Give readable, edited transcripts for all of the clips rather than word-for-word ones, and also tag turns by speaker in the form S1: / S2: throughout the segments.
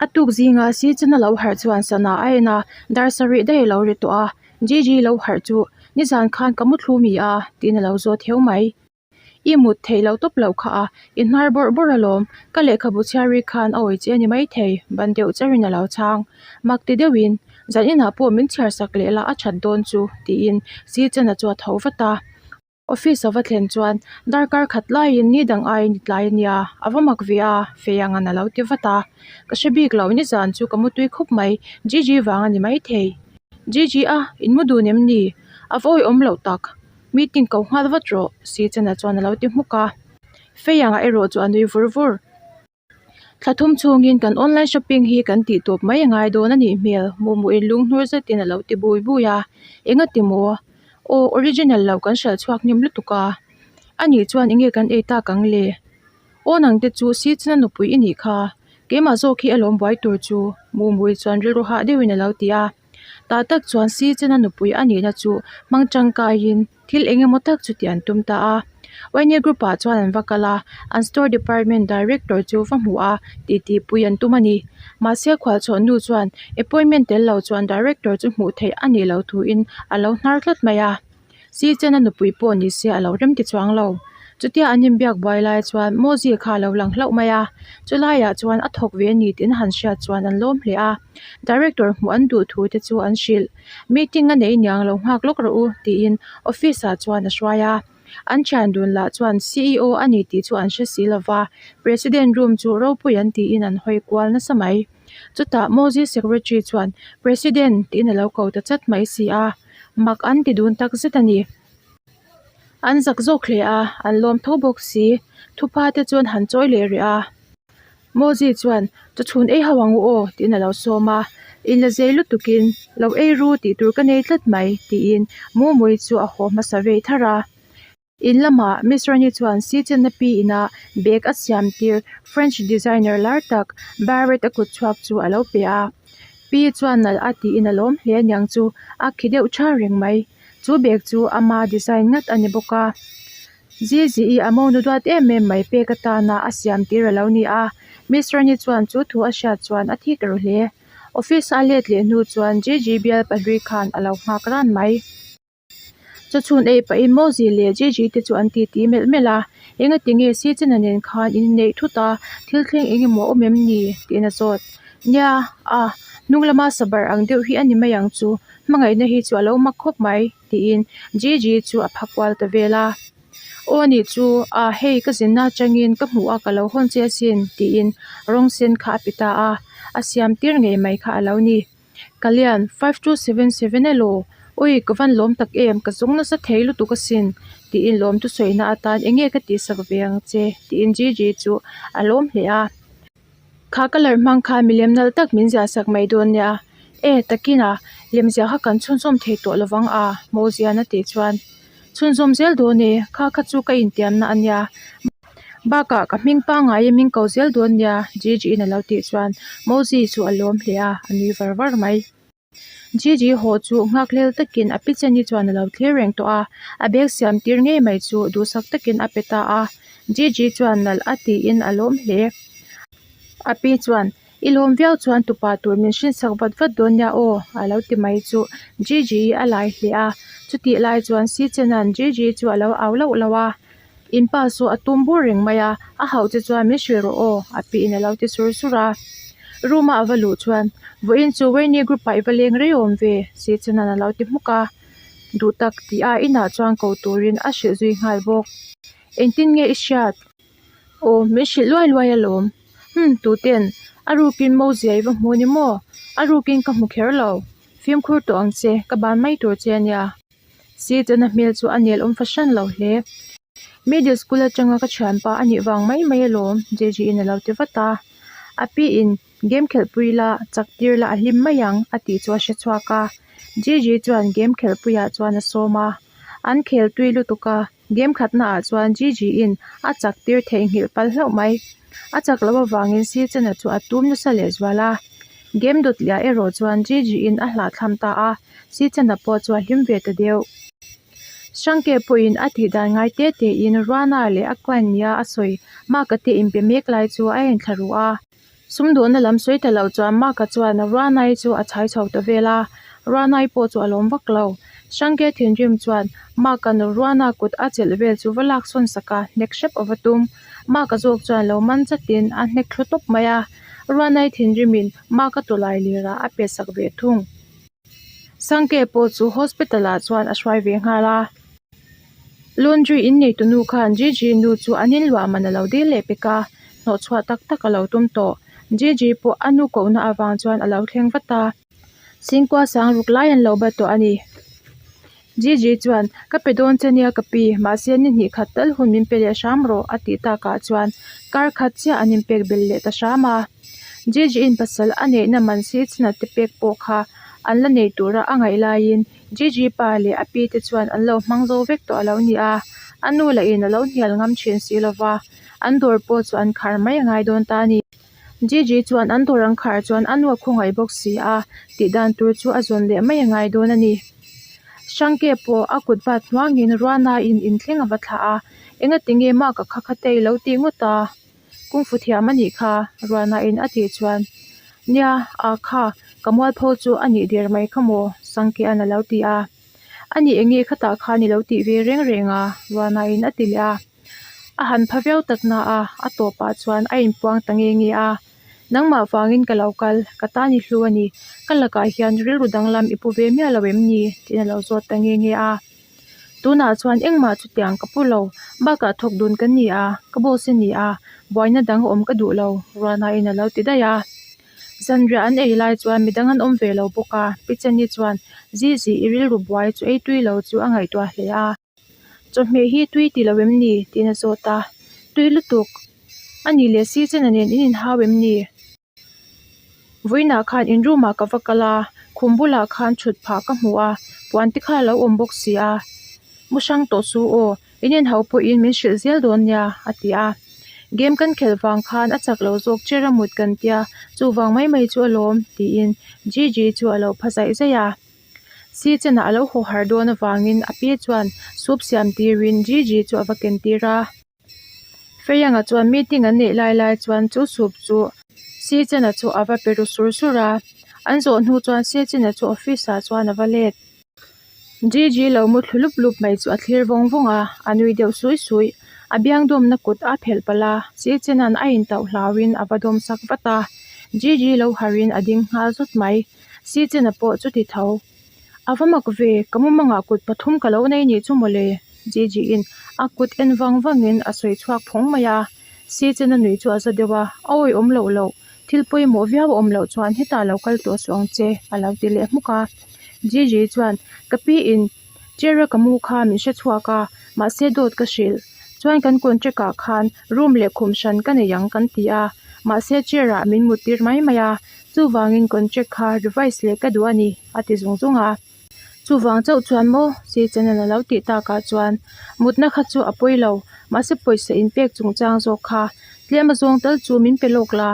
S1: A tuk zinga Sichin a lo harh chuan sana a en a, dar sarih daih a lo ri tawh a, Gigi lo harh chu nizan khan ka muthlu mi a tiin a lo zawt heu mai. I mut theih loh tawp loh kha a, i hnar bawrh bawrh alawm, ka lehkhabu chhiar ri khan a awi che a ni maithei, ban deuh cherin a lo chhang. Mak ti deuhin, zan inah pawh min chhiar sak leh la a that dawn chu, tiin Sichana chu a tho vat a. Office a va thlen chuan darkar khat laiin ni dang aiin i tlai a nia, a va mak ve a, Feiangan a lo ti vat a. Ka hre bik lo, nizan chu ka mutui khawp mai, Gigi vang a ni maithei. Gigi a, in mu dun em ni? A va awihawm loh tak. Meeting ko nghal vat rawh, Sichana chuan a lo ti hmuk a. Feianga erawh chu a nui vur vur. Thla thum chhungin kan online shopping hi kan tih tawp mai a ngai dawn a nih hmel, Mumuin lunghnur zetin a lo ti bui bui a. Engati maw? Aw, original lo kan hralh chhuak hnem lutuk a. A nih chuan enge kan ei tak ang le? Aw nangte chu Sichana nupui i nih kha. Keimah zawk hi alawm buai tur chu, Mumui chuan rilru hah deuhin a lo ti a. Tah tak chuan Sichana nupui a nihna chu hmang tangkaiin thil eng emaw tak chu tih an tum ta a. Wayne group ah chuan an va kal a, an store department director chu va hmu a, titi pui an tum a ni. Mahse khualchhawn nu chuan appointment tel lo chuan director chu hmuh theih a nih loh thuin a lo hnar tlat mai a. Sichana nupui pawh ni se a lo rem ti chuang lo. Chutia an inbiak buai lai chuan Mozi kha a lo lang hlauh mai a, chulaiah chuan a thawk ve a ni tih an han hriat chuan an lawm hle a. Director hmuh an duh thu te chu an hrilh. Meeting a nei niang lo nghak lawk rawh u tiin office ah chuan a hruai a. An thian dun lah chuan ceo a ni tih chu an hre si lo va, President room chu ropui an tiin an hawi kual nasa mai. Chutah Mozi secretary chuan President tiin a lo ko ta chat mai si a, mak an ti dun tak zet a ni. An zak zawk hle a, an lawm tho bawk si. Thupa te chuan han chawi leh rih a. Mozi chuan, Chawchhun ei ho ang u aw, tiin a lo sawm a. In la zei lutukin, Lo ei ru tih tur ka nei tlat mai, tiin Mumui chu a haw hmasa vei thar a. In lamah Miss Rani chuan Sichenna pi ina bag a siam tir French designer lar tak Barrett a kut chhuak chu a lo pe a. Pi chuan nalh a tiin a lawm hle aniang chu a khi deuh tha reng mai. Chu bag chu ama design ngat a ni bawk a. Zizi-i a monu duat em em mai pek atana a siam tir a lo ni a, Miss Rani chuan chu thu a hriat chuan a thik ru hle. Office a let leh hnu chuan Gigi bial pahlui khan a lo nghak ran mai. Chawchhun ei pahin Mozi leh Gigi te chu an titi melh melh a, Engati nge Sichena nen khan in inneih thut a, thil thleng eng emaw a awm em ni? tiin a zawt. Nia, a, hnung lama sabar ang deuh hi a ni mai ang chu, hmangaihna hi chu a lo mak khawp mai. tiin Gigi chu a pha kual ta vel a. Aw nih chu, a hei ka zinna atangin ka hmuh a ka lo hawn che asin tiin rawng sen kha a pe ta a, a siam tir ngei mai kha a lo ni. Kalyan, 5277 elaw? Ui, ka van lawm tak em, ka zawng nasa thei lutuk asin tiin lawm thusawi atan enge ka tihsak ve ang che tiin Gigi chu a lawm hle a. Kha colour hmang khan milem nalh tak min ziah sak mai dawn nia. E, takin a, lemziah kha kan chhunzawm thei tawh lovang a, Mawzian a tih chuan. Chhunzawm zel dawn e, kha kha chu ka intiamna a nia. Bakah ka hming pangaiin min ko zel dawn nia, Gigi-in a lo tih chuan Mawzi chu a lawm hle a, a nui var var mai. Gigi haw chu nghakhlel takin a picheni chuan a lo thlir reng tawh a, a bag siam tir ngei mai chu duhsak takin a pe ta a. Gigi chuan nalh a tiin a lawm hle. A pi chuan, I lawm viau chuan tupa tur min hrinsak vat vat dawn nia aw, a lo ti mai chu Gigi a lai hle a. Chutih lai chuan Sichena'n Gigi chu a lo au lauh lauh a. In pa chu a tum bur reng mai a, a hauh che chuan min hrilh rawh aw, a piin a lo ti sur sur a. Room a a va luh chuan, Vawiin chu Wayne group ah i va leng rei awm ve, Sichuanan a lo ti hmuk a. Duh tak tih a inah chuan ko turin a hrilh zui nghal bawk. Engtin nge i hriat? Aw, min hrilh luai luai alawm. Hum, tuten, a rukin Mozia i va hmu ni maw? A rukin ka hmu kher lo. Fimkhur tawh ang che, ka ban mai tur che a nia. Seaton-a hmel chu a nel awm fahran lo hle. Middle school atanga ka thianpa a nih vang mai mai alawm, JJ-in a lo ti vat a. A piin game khelhpui la, chak tir la a hlim mai ang a tih chu a hre chhuak a. JJ chuan game khelhpuiah chuan a sawm a. An khel tui lutuk a, game khatnaah chuan JJ-in a chak tir theihnghilh pal hlauh mai. A chak loh avangin Seaton-a chu a tum nasa lehzual a. Game dawt liah erawh chuan JJ-in a hlahthlam ta a. Sichana pawh chu a hlim ve ta deuh. Hrangke pawhin a tih dan ngai te tein Ruana leh a client nia a sawi Mark-a te inpe mek lai chu a enthla ruh a. Sumdawnna lam sawi ta lo chuan Mark-a chuan Ruanai chu a chhai chho ta vel a, Ruanai pawh chu a lawm vak lo. Hrangke thinrim chuan Mark-a nu Ruana kut a chelh vel chu va lak sawn sak a, hnek hrep a va tum. Mark-a zawk chuan lo man chatin a hnek thlu tawp mai a, Ruanai thinrimin Mark-a tawlai lirah a pe sak ve thung. Sangke pawh chu hospital ah chuan a hruai ve nghal a. Laundry in neitu nu khan Gigi nu chu an inluah man a lo dil leh pek a, hnawhchhuah tak tak a lo tum tawh. Gigi pawh a nu kohna avang chuan a lo thleng vat a. Singkua sang ruk lai an lo bat tawh a ni. Gigi chuan, Ka pe dawn che nia ka pi, mahse ni hnih khat tal hun min pe leh hram rawh a tih takah chuan kar khat chiah an inpek belh leh ta hram a. Gigi-in pasal a neihna man si chhana te pek pawh kha an la nei tura a ngaih laiin Gigi pa leh a pi te chuan an lo hmang zo vek tawh a lo ni a, a nu lahin a lo hnial ngam thin si lova, an dawr pawh chu an khar mai a ngai dawn ta a ni. Gigi chuan an dawr an khar chuan a nu a khawngaih bawk si a, tih dan tur chu a zawn leh mai a ngai dawn a ni. Hrangke pawh a kut bat hnuangin Ruanain inthleng a va thlah a, Engatinge mah ka kha kha te i lo tih ngawt a? Kungfu thiam a nih kha, Ruanain a tih chuan, Nia, a kha, ka mualpho chu a nih der mai kha maw? Sangkea'n a lo ti a. A nih enge khatah khan i lo tih ve reng reng a? Ruanain a ti leh a. A han pha viau tak na a, a tawpah chuan a inpuang ta nge nge a. Nangmah vangin ka lo kal, ka tan i hlu a ni. Ka lakah hian rilru danglam i pu ve miah lo em ni? tiin a lo zawt ta nge nge a. Tunah chuan engmah chutiang ka pu lo, bakah thawk dun ka ni a, ka boss i ni a, buaina dang awm ka duh lo, Ruanain a lo ti daih a. Zanriah an ei lai chuan midang an awm ve lo bawk a, Pi Cheni chuan Zizi i rilru buai chu ei tui lo chu a ngaihtuah hle a. Chawhmeh hi tui ti lo em ni? tiin a zawt a. Tui lutuk. A nih leh si Chena nen in inhau em ni? Vawiinah khan in room ah ka va kal a, khum bulah khan thut phah ka hmu a, puan te kha a lo awm bawk si a. Mu hrang tawh su aw, in inho pawhin min hrilh zel dawn nia a ti a. Game kan khelh vang khan a chak lo zawk chair a mut kan tia, chuvang mai mai chu alawm tiin Gigi chu a lo pha zaih zaih a. Si chenah a lo haw har dawn avangin a pi chuan soup siam tirin Gigi chu a va ken tir a. Feianga chuan meeting an neih lai lai chuan chu soup chu Si chena chu a va pe ru sur sur a, an zawh hnu chuan Si chena chu office ah chuan a va let. Gigi lo mu thlu lup lup mai chu a thlir vawng vawng a, a nui deuh sui sui. A biang dawmna kut a phelh palh a, Si chena'n a intauh hlauin a va dawm sak vat a. Gigi lo harhin a ding nghal zawt mai. Si chena pawh chuti tho. A va mak ve, ka mumangah kut pathum ka lo nei nih chu mawle, Gigi-in a kut en vang vangin a sawi chhuak phawng mai a. Si chena nui chu a za deuh a, a awih awm loh loh, thil pawimawh viau a awm loh chuan hetah lo kal tawh suh ang che, a lo ti leh hmuk a. Gigi chuan, Ka pi in chair-a ka mu kha min hre chhuak a, mahse dawt ka hrilh. Chuan kan contract ah khan room leh khum hran ka nei ang kan ti a, mahse chair-ah min mut tir mai mai a, Chuvangin contract kha revise leh ka duh a ni, a ti zung zung a. Chuvang chauh chuan maw si channel a lo tih takah chuan mutna kha chu a pawi lo, mahse pawisa inpek chungchang zawk kha tlem a zawng tal chu min pe lawk la,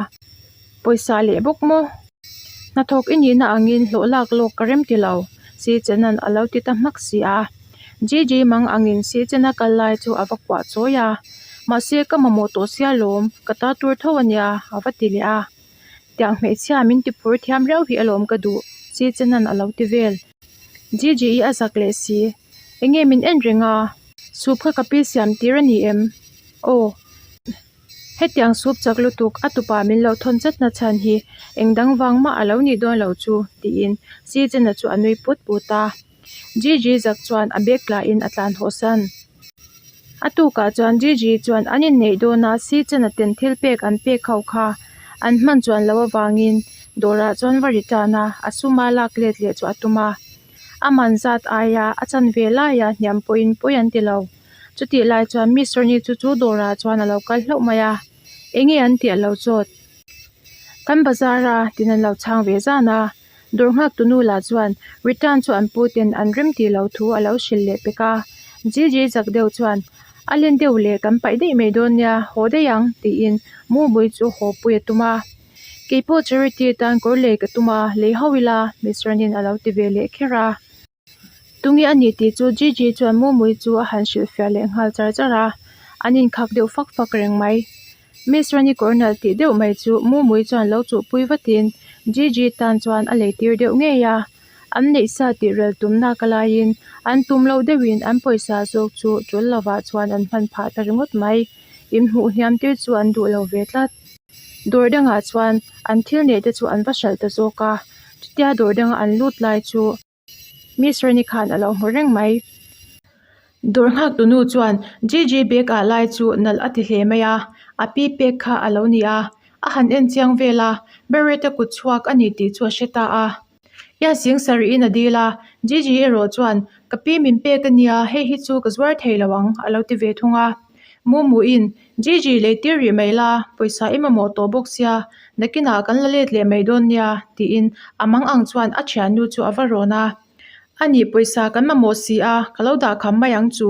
S1: pawisa leh bawk maw? Hnathawk i nihna angin hlawh lak lawk ka rem ti lo, si channel a lo ti ta hmak si a. Gigi mang angin si chena kal lai chu a va kuah chawi a, mahse ka mamawh tawh sia lawm, ka ta tur tho a nia, a va ti leh a. Tiang hmeichhia min ti phur thiam riau hi alawm ka duh, si chenan a lo ti vel. Gigi i a zak leh si. Enge min en reng a? Soup kha ka pi siam tir a ni em? Aw. Hetiang soup chak lutuk a tupa min lo thawn chat na chhan hi eng dang vang mah a lo nih dawn lo chu, tiin si chena chu a nui put put a. Gigi zak chuan a bag tla in a tlan haw san. A tukah chuan Gigi chuan an inneih dawna si chena ten thil pek an pek ho kha an hman chuan loh avangin dawrah chuan va ri tan a, a suma lak let leh chu a tum a. A man zat aia a chanve laia hniam pawhin pawi an ti lo. Chutih lai chuan Miss Rani chu chu dawrah chuan a lo kal hlauh mai a, enge an tih a lo chawt. Kan bazar a tin an lo chhang ve zan a. Dawr nghak tu nu lah chuan return chu an pu ten an rem tih loh thu a lo hrilh leh pek a. Gigi zak deuh chuan a len deuh leh kan paih daih mai dawn nia haw daih ang tiin mumui chu haw pui a tum a. Keipawh charity tan kawr lei ka tum a lei ho ila Miss Ranin a lo ti ve leh kher a. Tunge a ni tih chu Gigi chuan Mumui chu a han hrilhfiah leh nghal char char a, an inkhak deuh fak fak reng mai. Miss Rani kawr nalh tih deuh mai chu Mumui chuan lo chuhpui vatin Gigi tan chuan a lei tir deuh ngei a. An neih sa tih rel tumna ka laiin an tum loh deuhin an pawisa zawk chu tul lovah chuan an hman phah ta ringawt mai. Inhmuh hniam tir chu an duh lo ve tlat. Dawr dangah chuan an thil neih te chu an va hralh ta zawk a, chutia dawr danga an lut lai chu Miss Rani khan a lo hmu reng mai. Dawr nghak tu nu chuan Gigi bag ah lai chu nalh a ti hle mai a, a pi pek kha a lo ni a, a han en chiang vel a, Barrett-a kut chhuak a ni tih chu a hre ta a. Ia sing sarih in a dil a, Gigi erawh chuan ka pi min pek a nia, hei hi chu ka zuar thei lo ang a lo ti ve thung a. Mumu-in, Gigi lei tir rih mai la, pawisa i mamawh tawh bawk sia, nakinah kan la let leh mai dawn nia tiin a mang ang chuan a thiannu chu a va rawn a. Ani pawisa kan mamawh si a, ka lo dah kham mai ang chu,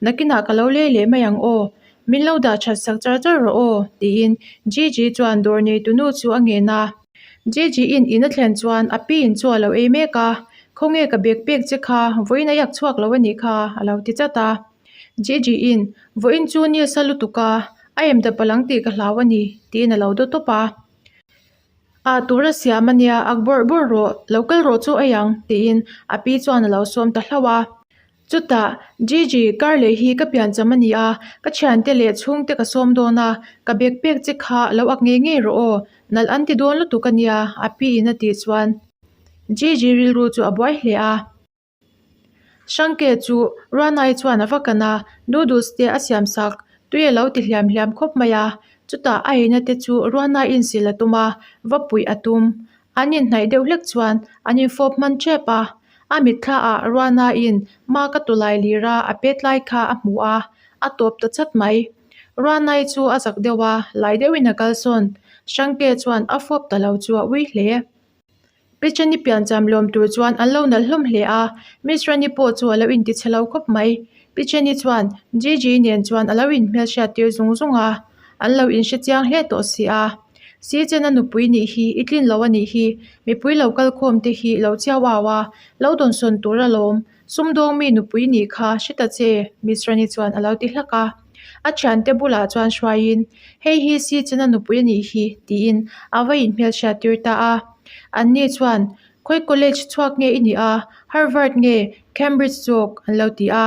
S1: nakinah ka lo lei leh mai ang aw, min lo dah that sak char char rawh aw tiin Gigi chuan dawr neitunu chu a ngen a. Gigi in in a thlen chuan a pi in chu a lo ei mek a, Khawnge ka bag pek che kha, vawiin a yak chhuak lo a nih kha a lo ti chat a. Gigi in, Vawiin chu ni a sa lutuk a, a em ta palang tih ka hlau a ni tiin a lo daw tawp a. Ah tur a siam a nia, ak bawrh bawrh rawh, lo kal rawh chu ei ang tiin a pi chuan a lo sawm ta hlauh a. Chutah, Gigi, kar leh hi ka piancham a ni a, ka thiante leh chhungte ka sawm dawn a, ka bag pek che kha lo ak ngei ngei rawh aw, nalh an ti dawn lutuk a nia, a pi in a tih chuan Gigi rilru chu a buai hle a. Hrangke chu Ruanai chuan a va kan a, noodles te a siam sak, tui a lo ti hliam hliam khawp mai a, chutah a eina te chu Ruanai insil a tum a, va puih a tum. An inhnaih deuh hlek chuan an infawp hman tep a, a mitthla ah Ruanaiin ma ka tawlai lir a a pet lai kha a hmu a, a tawp ta chat mai. Ruanai chu a zak deuh a, lai deuhin a kalsawn. Hrangke chuan a fawp ta lo chu a ui hle. Pichani piancham lawm tur chuan an lo nalh hlawm hle a, Miss Rani pawh chu a lo inti chhe lo khawp mai. Pichani chuan Gigi nen chuan a lo inhmelhriat tir zung zung a, an lo inhre chiang hle tawh si a. Sichena nupui nih hi i tlin lo a nih hi, mipui lo kal khawm te hi lo chiau au a, lo dawnsawn tur alawm, sumdawng mi nupui nih kha hre ta che, Miss Rani chuan a lo ti hlak a. A thiante bulah chuan hruaiin, Hei hi Sichena nupui a nih hi, tiin a va inhmelhriat tir ta a. Anni chuan, Khawi college chhuak nge i nih a, Harvard nge Cambridge zawk? an lo ti a.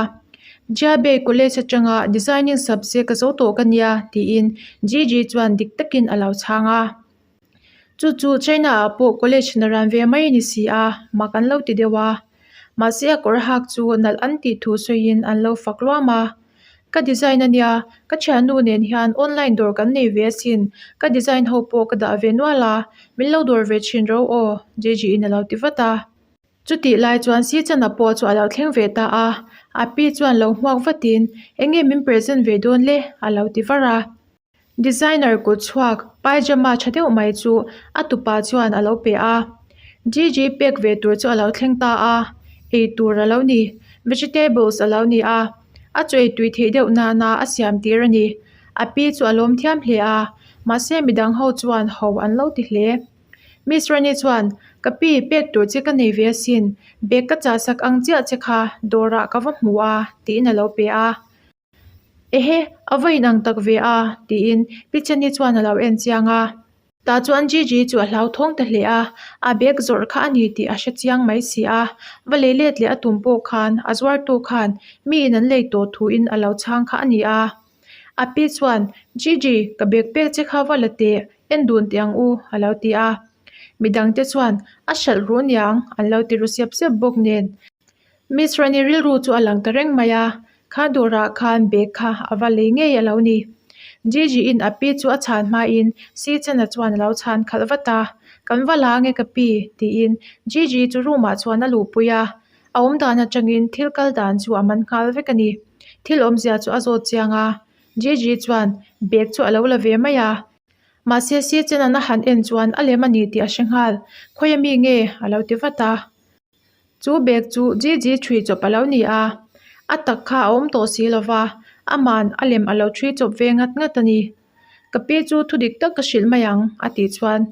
S1: Jiabei college atanga designing subject ka zo tawh ka nia, tiin Gigi chuan dik takin a lo chhang a. Chu chu China ah pawh college na ran ve mai a ni si a, mak an lo ti deuh a. Mahse a kawr hak chu nalh an tih thu sawiin an lo fak luam a. Ka design a nia, ka thiannu nen hian online dawr kan nei ve asin, ka design ho pawh ka dah ve nual a, min lo dawr ve thin ro aw, Gigi in a lo ti vat a. Chutih lai chuan Sichana pawh chu a lo thleng ve ta a, a pi chuan lo hmuak vatin, Eng nge min present ve dawn le? a lo ti var a. Designer kut chhuak pyjama tha deuh mai chu a tupa chuan a lo pe a, Gigi pek ve tur chu a lo thleng ta a, ei tur a lo ni, vegetables a lo ni a, a chaw ei tui theih deuh nana a siam tir a ni. A pi chu a lawm thiam hle a, mahse midang ho chuan ho an lo ti hle. Miss Rani chuan, Ka pi, pek tur che ka nei ve asin, bag ka chah sak ang chiah che kha dawrah ka va hmu a, tiin a lo pe a. Ehe, a va inang tak ve a, tiin Pi Chani chuan a lo en chiang a. Tah chuan Gigi chu a hlauthawng ta hle a, a bag zawrh kha a ni tih a hre chiang mai si a. Va lei let leh a tum pawh khan a zuartu khan miin an lei tawh thuin a lo chhang kha a ni a. A pi chuan, Gigi, ka bag pek che kha va la teh, en dun teh ang u, a lo ti a. Midangte chuan, A hralh ru niang, an lo ti ru sep sep bawk nen. Miss Rani rilru chu a lang ta reng mai a, kha dawrah khan bag kha a va lei ngei a lo ni. Gigi in a pi chu a chhan hmain Si Chena chuan a lo chhan khalh vat a, Kan va la ange ka pi tiin Gigi chu room ah chuan a luhpui a, a awm dan atangin thil kal dan chu a man nghal vek a ni. Thil awmzia chu a zawt chiang a, Gigi chuan bag chu a lo la ve mai a. Mahse Si Chena'n a han en chuan a lem a ni tih a hre nghal, Khawi a mi nge? a lo ti vat a. Chu bag chu Gigi ṭhui chawp a lo ni a, a tak kha a awm tawh si lo va, aman a lem a lo ṭhui chawp ve ngat ngat a ni. Ka pi chu thu dik tak ka hrilh mai ang, a tih chuan,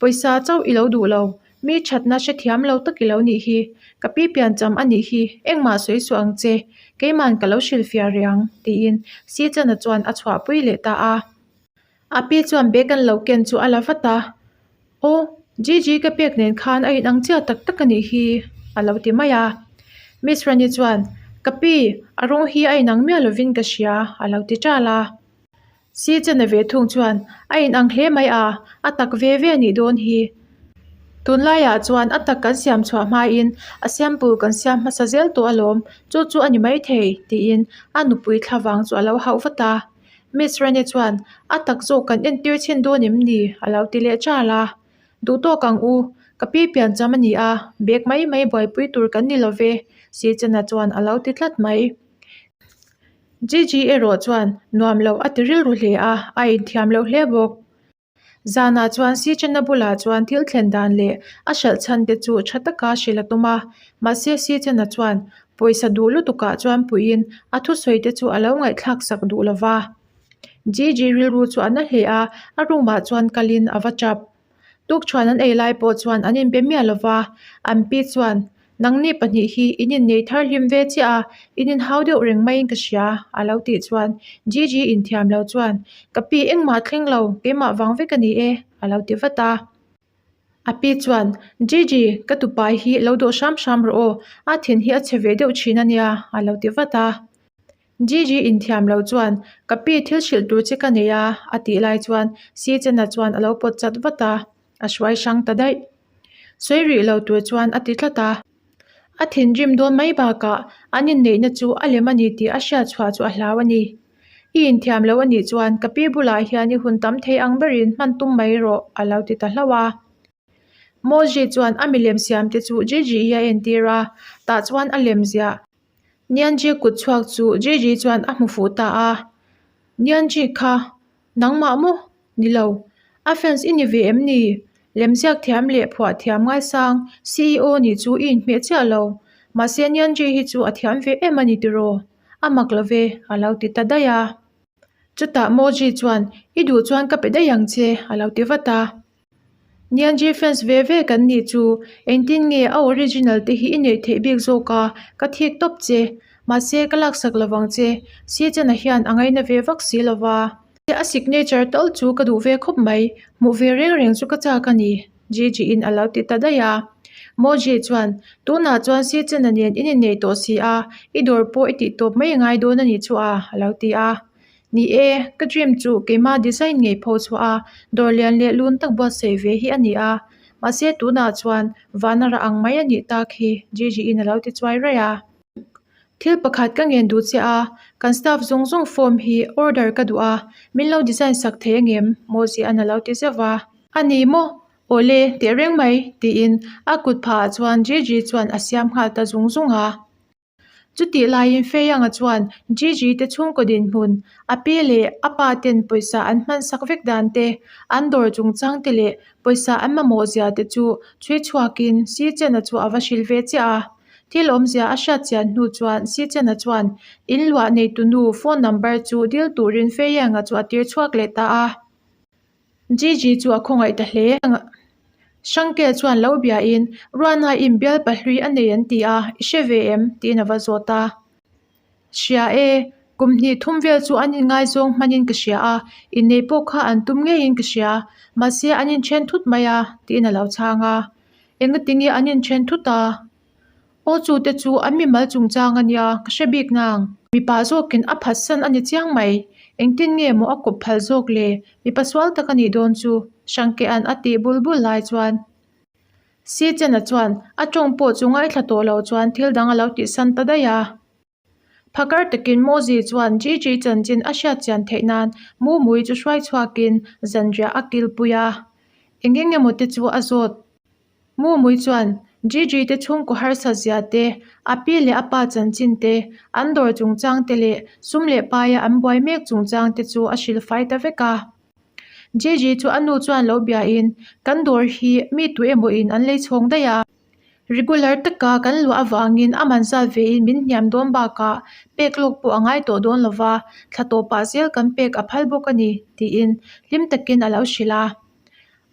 S1: Pawisa chauh i lo duh lo, mi ṭhatna hrethiam lo tak i lo nih hi, ka pi piancham a nih hi, engmah sawi suh ang che, keiman ka lo hrilhfiah rih ang, tiin Sichana chuan a chhuahpui leh ta a. A pi chuan bag an lo ken chu a la vat a, Aw, Gigi ka pek nen khan a inang chiah tak tak a nih hi, a lo ti mai a. Miss Rani chuan, Ka pi, a rawng hi a inang miah lovin ka hria, a lo ti ṭal a. Si chena ve thung chuan, A inang hle mai a, a tak ve ve a nih dawn hi. Tunlaiah chuan a tak kan siam chhuah hmain a sample kan siam hmasa zel tawh alawm, chu chu a ni maithei, tiin a nupui thlavang chu a lo hauh vat a. Miss Rani chuan, A tak zawk kan entir chhin dawn em ni? a lo ti leh chal a. Duh tawk ang u, ka pi piancham a ni a, bag mai mai buaipui tur kan ni lo ve, Sichana chuan a lo ti tlat mai. Gigi erawh chuan nuam loh a ti rilru hle a, a inthiam loh hle bawk. Zanah chuan Sichana bulah chuan thil thlen dan leh a hralh chhan te chu tha taka hrilh a tum a, mahse Sichana chuan pawisa duh lutukah chuan puiin a thusawi te chu a lo ngaihthlak sak duh lo va. Gigi rilru chu a na hle a, a room ah chuan kalin a va tap. Tukṭhuan an ei lai pawh chuan an inbe miah lo va, an pi chuan, Nangni pahnih hi in innei thar hlim ve chiah a, in inhau deuh reng maiin ka hria, a lo tih chuan Gigi inthiam lo chuan, Ka pi engmah thleng lo, keimah vang vek a ni e, a lo ti vat a. A pi chuan, Gigi, ka tupai hi lo dawh hram hram rawh aw, a thin hi a chhe ve deuh thin a nia, a lo ti vat a. Gigi inthiam lo chuan, Ka pi thil hrilh tur che ka nei a, a tih lai chuan Sichena chuan a lo pawt chat vat a, a hruai hrang ta daih. Sawi rih lo tur chuan a ti tlat a. A thinrim dawn mai bakah an inneihna chu a lem a ni tih a hriat chhuah chu a hlau a ni. I inthiam lo a nih chuan ka pi bulah hian i hun tam thei ang berin hman tum mai rawh, a lo ti ta hlauh a. Mozi chuan a milem siam te chu Gigi hi a entir a, tah chuan a lem ziah. Nianji kut chhuak chu Gigi chuan a hmu fuh ta a, Nianji kha nangmah maw? Ni lo. A fans i ni ve em ni? Lemziak thiam leh phuah thiam ngaisang CEO nih chu i inhmeh chiah lo. Mahse Nianji hi chu a thiam ve em a ni tiraw? A mak lo ve, a lo ti ta daih a. Chutah Moji chuan, I duh chuan ka pe daih ang che, a lo ti vat a. Nianji fans ve ve kan nih chu engtin nge a original te hi i neih theih bik zawk a, ka thik tawp che. Mahse ka laksak lovang che, Sichana hian a ngaina ve vak si lova. A signature tal chu ka duh ve khawp mai, hmuh ve reng reng chu ka chak a ni, Gigi in a lo ti ta daih a. Moji chuan, Tunah chuan Sichana nen in innei tawh si a, i dawr pawh i tih tawp mai a ngai dawn a nih chu a, a lo ti a. Ni e, ka dream chu keimah design ngei pho chhuah a, dawr lian leh lun tak buatsaih ve hi a ni a. Mahse tunah chuan vana rah ang mai a nih tak hi, Gigi in a lo ti chuai raih a. Thil pakhat ka ngen duh che a, kan staff zawng zawng form hi order ka duh a, min lo design sak thei angem? Mozi an a lo ti zeuh va. A ni maw? Awle, teh reng mai, tiin a kut phah ah chuan Gigi chuan a siam nghal ta zung zung a. Chutih laiin Feianga chuan Gigi te chhungkaw dinhmun, a pi leh a pa ten pawisa an hmansak vek dan te, an dawr chungchang te leh pawisa an mamawh zia te chu chhui chhuakin Sichena chu a va hrilh ve chiah a. Thil awmzia a hriat chian hnu chuan Sichena chuan in luah neitunu phone number chu dil turin Feianga chu a tir chhuak leh ta a. Gigi chu a khawngaih ta hle. Hrangke chuan lo biain, Ruana in bial pahlui a nei an ti a, i hre ve em? tiin a va zawt a. Hria e, kum hnih thum vel chu an inngaizawng hmanin ka hria a, innei pawh kha an tum ngeiin ka hria, mahse an inthen thut mai a, tiin a lo chhang a. Engatinge an inthen thut a? Aw chu te chu an mimal chungchang a nia, ka hre bik nang. Mipa zawkin a phatsan a ni chiang mai. Engtin nge maw a kawp phal zawk le? Mipa sual tak a nih dawn chu, Hrangkea'n a tih bul bul lai chuan. Sichena chuan a tawng pawh chu ngaithla tawh lo chuan thil dang a lo tihsan ta daih a. Phakar takin Mozi chuan Gigi chanchin a hriat chian theih nan Mumui chu hruai chhuakin zanriah a kilpui a, eng eng emaw te chu a zawt. Mumui chuan Gigi te chhungkaw harsat zia te, a pi leh a pa chanchin te, an dawr chungchang te leh sum leh paia an buai mek chungchang te chu a hrilh fai ta vek a. Gigi chu a nu chuan lo biain, Kan dawr hi mi tu emaw in an lei chhawng daih a. Regular taka kan luah avangin a man zat vein min hniam dawn bakah pek lawk pawh a ngai tawh dawn lova, thla tawpah zel kan pek a phal bawk a ni, tiin hlim takin a lo hrilh a.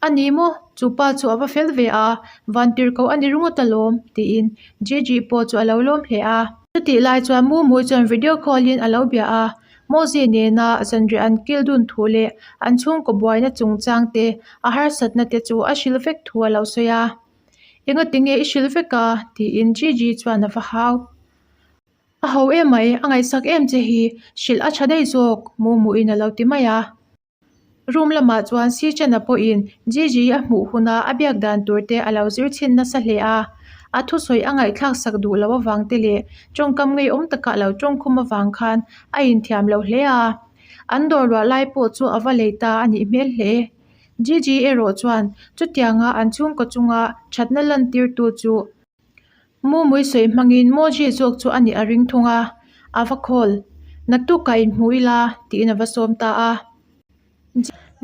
S1: A ni maw? Chu pa chu a va fel ve a, vantir ko a ni ringawt alawm, tiin Gigi pawh chu a lo lawm hle a. Chutih lai chuan Mumui chuan video call in a lo bia a. Mozi nena zanriah an kil dun thu leh an chhungkaw buaina chungchang te, a harsatna te chu a hrilh vek thu a lo sawi a. Engatinge i hrilh vek a? tiin Gigi chuan a va hau. A ho emai, a ngaihsak em che hi, hrilh a tha daih zawk, Mumuin a lo ti mai a. Room lamah chuan Sichana pawhin Gigi a hmuh huna a biak dan tur te a lo zir chhin nasa hle a. A thusawi a ngaihthlak sak duh loh avang te leh tawngkam ngeiawm taka a lo tawngkhum avang khan a inthiam lo hle a. An dawr luah lai pawh chu a va lei ta a nih hmel hle. Gigi erawh chuan chutianga an chhungkaw chunga thatna lantirtu chu Mumui sawi hmangin Moji zawk chu a nih a ring thung a, a va call. Naktukah inhmu ila tiin a va sawm ta a.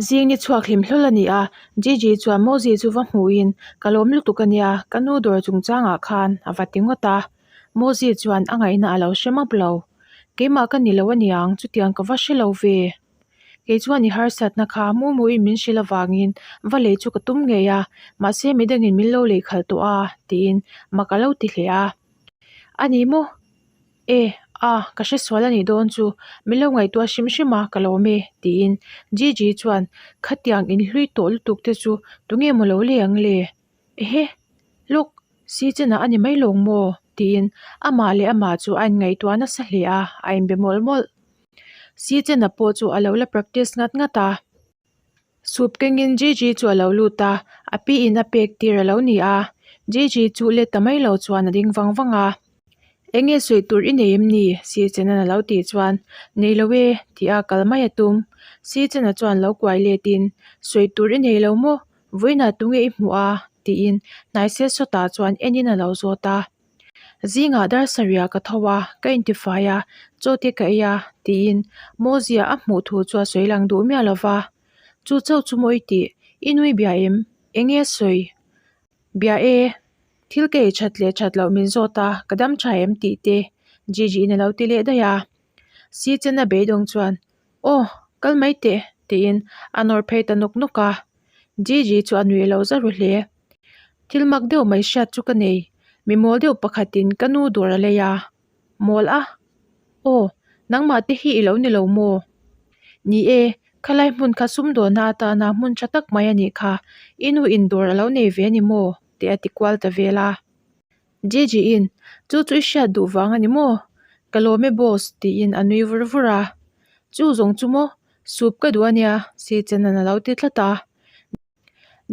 S1: Zing ni chhuak hlim hlawl a ni a, Gigi chuan Moji chu va hmuhin ka lawm lutuk a nia, ka nu dawr chungchangah khan a va ti ngawt a. Moji chuan a ngaihna a lo hre map lo. Keimah ka ni lo aniang, chutiang ka va hre lo ve. Kei chuan i harsatna kha Mumuin min hrilh avangin va lei chu ka tum ngei a, mahse midangin min lo lei khalh tawh a, tiin mak a lo ti hle a. A ni maw? E, a, ka hre sual a nih dawn chu, min lo ngaihtuah hrim hrim a, ka lawm e, tiin Gigi chuan khatiang inhlui tawh lutuk te chu tunge maw lo lei ang le? Ehe, lawk, si chenah a ni mai lawng maw? tiin amah leh amah chu a inngaihtuah nasa hle a, a inbe mawlh mawlh. Si chena pawh chu a lo la practice ngat ngat a. Sup kengin Gigi chu a lo lut a, a pi in a pek tir a lo ni a. Gigi chu let ta mai lo chuan a ding vang vang a. Enge sawi tur i nei em ni? Si chenan a lo tih chuan, Nei lo e, tih a kal mai a tum. Si chena chuan lo kuai letin, Sawi tur i nei lo maw? Vawiinah tunge i hmuh a? tiin hnai sel sawtah chuan enin a lo zawt a. Zingah dar sarihah ka tho a, ka intifai a, chaw te ka ei a, tiin Mozia a hmuh thu chu a sawi lang duh miah lo va. Chu chauh chu maw i tih? I nui bia em? Enge a sawi? Bia e, thil ka ei that leh that loh min zawt a, ka dam tha em tih te Gigi-in a lo ti leh daih a. Si chena beidawng chuan, Aw, kal mai teh, tiin a nawr phei ta nawk nawk a. Gigi chu a nui lo za ru hle. Thil mak deuh mai hriat chu ka nei, mi mawl deuh pakhatin ka nu dawr a lei a. Mawl a? Aw, nangmah te hi i lo ni lo maw? Ni e, khalai hmun kha sumdawhna atana hmun tha tak mai a nih kha, i nu in dawr a lo nei ve a ni maw? tih a ti kual ta vel a. Gigi-in, Chu chu i hriat duh vang a ni maw? Ka lawm e boss, tiin a nui vur vur a. Chu zawng chu maw? Soup ka duh a nia, si chenan a lo ti tlat a.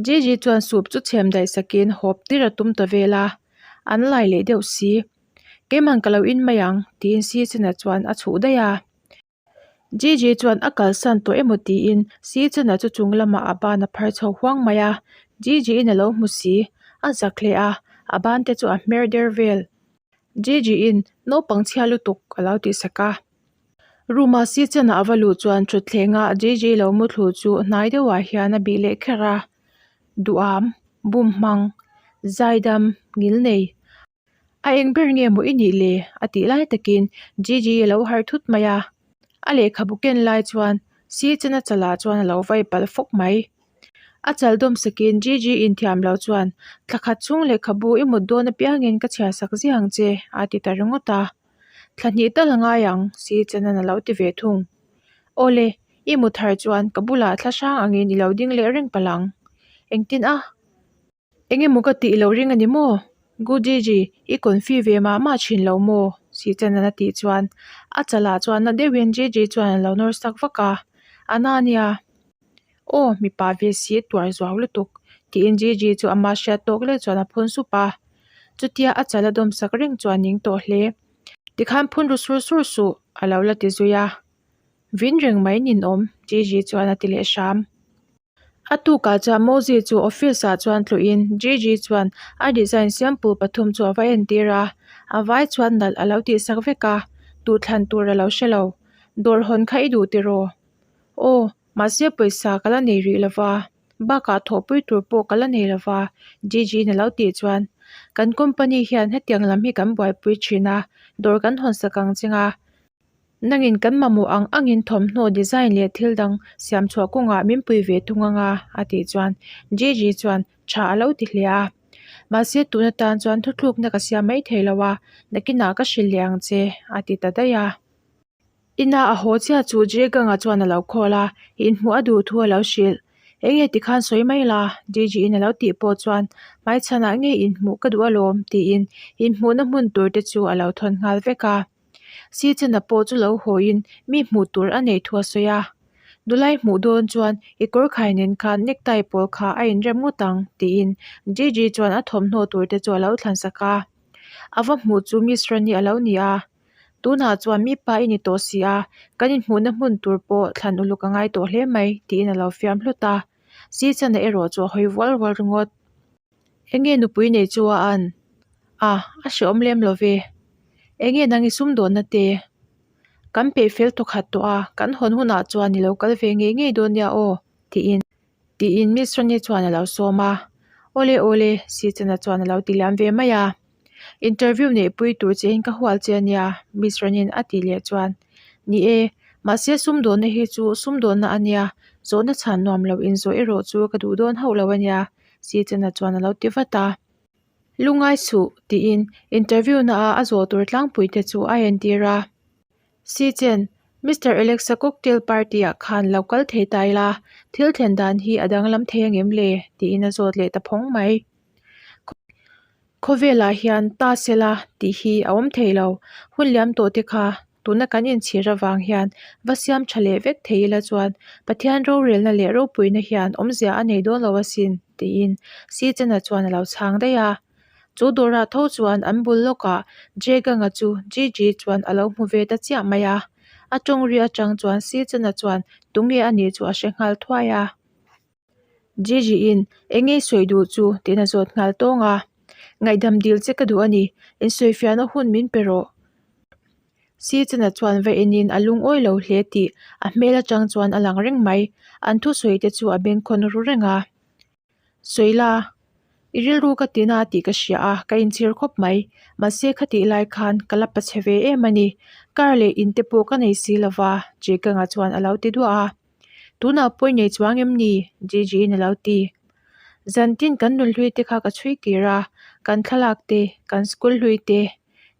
S1: Gigi chuan soup chu chhem daih sakin hawp tir a tum ta vel a, an lai leh deuh si. Keiman ka lo in mai ang, tiin si chena chuan a chhuh daih a. Gigi chuan a kalsan tawh emaw tiin si chena chu chung lamah a ban a phar chho huang mai a. Gigi-in a lo hmu si, a zak hle a, a ban te chu a hmer der vel. Gigi-in naupang chhia lutuk a lo tihsak a. Room ah si chen ah a va luh chuan thutthleng ah JJ lo mu thlu chu hnai deuh ah hian a bih leh kher a, duham, bum hmang, zaidam, ngil nei. A eng ber nge maw i nih le? a tih lai takin JJ a lo harh thut mai a, a lehkhabu ken lai chuan si chen a chal ah chuan a lo vai palh fawk mai. A chal dawm sakin JJ inthiam lo chuan thla khat chhung lehkhabu i mut dawn apiangin ka chhiar sak ziah ang che a ti ta ringawt a. Thla hnih tal a ngai ang, si Chanan a lo ti ve thung. Awle, i mu thar chuan ka bulah thla hrang angin i lo ding leh reng palh ang. Engtin a? Eng emaw ka tih loh ring a ni maw? Gu Gigi, i confi ve mah mah thin lo maw? Si Chanan a tih chuan a chalah chuan na deuhin Gigi chuan a lo nawr sak vak a. A na nia. Aw, mipa ve si tuar zuau lutuk, tiin Gigi chu ama hriat tawk leh chuan a phun sup a. Chutia a chal a dawm sak reng chuan ning tawh hle. Tikhan phun ru sur sur suh, a lo la ti zui a. Vin reng mai ninawm, Gigi chuan a ti leh hram. A tukah chuan Mozi chu office ah chuan tluhin Gigi chuan a design siampu pathum chu a va entir a. A vai chuan nalh a lo tihsak vek a, duhthlan tur a lo hre lo. Dawr hawn kha i duh tiraw? Aw, mahse pawisa ka la nei rih lova, bakah thawhpui tur pawh ka la nei lova, Gigi-in a lo tih chuan, Kan company hian hetiang lam hi kan buaipui thin a, dawr kan hawn sak ang ching a, nangin kan mamawh ang angin thawmhnaw design leh thil dang siam chhuah kawngah min pui ve thung ang a, a tih chuan Gigi chuan tha a lo ti hle a. Mahse tun atan chuan thuthlukna ka siam mai thei lo a, nakinah ka hrilh leh ang che, a ti ta daih a. Ina a haw chiah chu Jeganga chuan a lo call a, inhmuh a duh thu a lo hrilh. Enge tikhan sawi mai la? Gigi-in a lo tih pawh chuan hmaichhanah nge inhmuh ka duh alawm tiin inhmuhna hmun tur te chu a lo thawn nghal vek a. Sichana pawh chu lo hawiin mi hmuh tur a neih thu a sawi a. Nulai hmuh dawn chuan i kawr khai nen khan necktie pawl kha a inrem ngawt ang tiin Gigi chuan a thawmhnaw tur te chu a lo thlan sak a. A va hmuh chu Miss Rani a lo ni a. Tunah chuan mi pa i ni tawh si a, kan inhmuhna hmun tur pawh thlan uluk a ngai tawh hle mai tiin a lo fiam hlut a. Sichana erawh chu a hawi vual vual ringawt. Enge nupui nei chu a an? A, a hreawm lem lo ve. Enge nang i sumdawnna te? Kan peih fel tawkhat tawh a, kan hawn hunah chuan i lo kal ve ngei ngei dawn nia aw, tiin. Tiin Miss Rani chuan a lo sawm a. Awle awle, Sichana chuan a lo ti liam ve mai a. Interview neihpui tur che in ka hual che ania, Miss Rani'n a tih leh chuan. Ni e, mahse sumdawnna hi chu sumdawnna ania, zawhna chhan nuam lo inzawh erawh chu ka duh dawn hauh lo ania, Sichana chuan a lo ti vat a. Lungai suh, tiin interview na a a zawh tur tlangpui te chu a entir a. Sichen, Mister Alexa cocktail party ah khan lo kal thei ta ila, thil thlen dan hi a danglam thei angem le? tiin a zawt leh ta phawng mai. Khawvelah hian ta sela tih hi a awm thei lo. Hun liam tawh te kha tuna kan inchhir avang hian va siam tha leh vek thei ila chuan Pathian rorelna leh ropuina hian awmzia a nei dawn lo asin tiin Sichana chuan a lo chhang daih a. Chu dawrah tho chuan an bul lawkah Jeganga chu Gigi chuan a lo hmu ve ta chiah mai a. A tawng ri atang chuan Sichana chuan tunge a nih chu a hre nghal thuai a. Gigi-in eng nge i sawi duh chu tiin a zawt nghal tawng a. Ngaihdam dil che ka duh a ni, insawifiahna hun min pe rawh. Sichana chuan va enin a lungawi lo hle tih a hmel atang chuan a lang reng mai. An thusawi te chu a bengkhawn ru reng a. Sawi la, i rilru ka ti na tih ka hria a, ka inchhir khawp mai. Mahse khatih lai khan ka la pachhe ve em a ni. Car leh in te pawh ka nei si lova, Jekanga chuan a lo ti duah a. Tunah pawi nei chuang em ni? Gigi-in a lo ti. Zantin kan nunhlui te kha ka chhui kir a, kan thlalak te, kan school hlui te.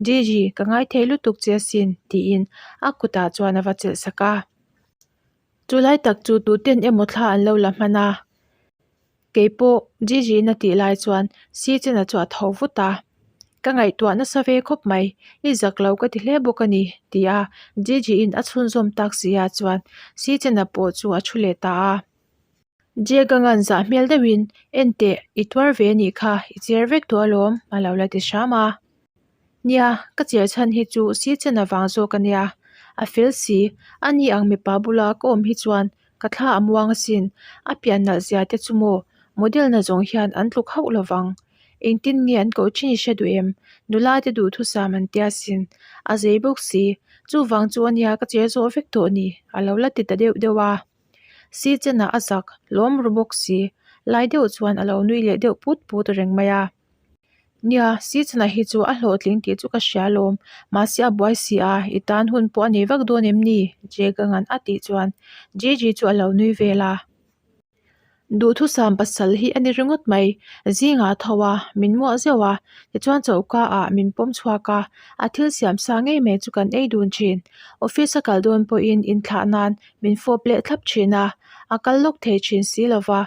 S1: Gigi, ka ngaithei lutuk che asin, tiin a kutah chuan a va chelh sak a. Chu lai tak chu tuten emaw thla an lo la hman a. Kei pawh Gigi-in a tih lai chuan Sichena chu a tho vut a. Ka ngaihtuah nasa ve khawp mai, i zak lo ka ti hle bawk a ni, ti a Gigi-in a chhunzawm tak si ah chuan Sichena pawh chu a thu leh ta a. Jeganga'n zah hmel deuhin, Enteh, i tuar ve a nih kha, i cher vek tawh alawm, a lo la ti hram a. Nia, ka cher chhan hi chu Sichena vang zawk a nia. A fel si, ani ang mipa bula ka awm hi chuan Ka thla a muang asin, a pian nalh zia te chu maw, model na zawng hian an tluk hauh lo vang. Engtin nge an koh thin i hre duh em? Nula te duhthusam an tia sin. A zei bawk si, chuvang chu ania ka cher zawh vek tawh ni, a lo la ti ta deuh deuh a. Si chenah a zak, lawm ru bawk si, lai deuh chuan a lo nui leh deuh put put reng mai a. Nia, Sichana hi chu a hlawhtling tih chu ka hria alawm. Mahse a buai si a, i tan hun pawh a nei vak dawn em ni? Jeganga'n a tih chuan Gigi chu a lo nui vel a. Duhthusam pasal hi a ni ringawt mai. Zingah a tho a, min muah zeuh a, tichuan choka ah min pawm chhuak a, a thil siam sa ngei mai chu kan ei dun thin. Office a kal dawn pawhin inthlah nan min fawp leh thlap thin a, a kal lawk thei thin si lova.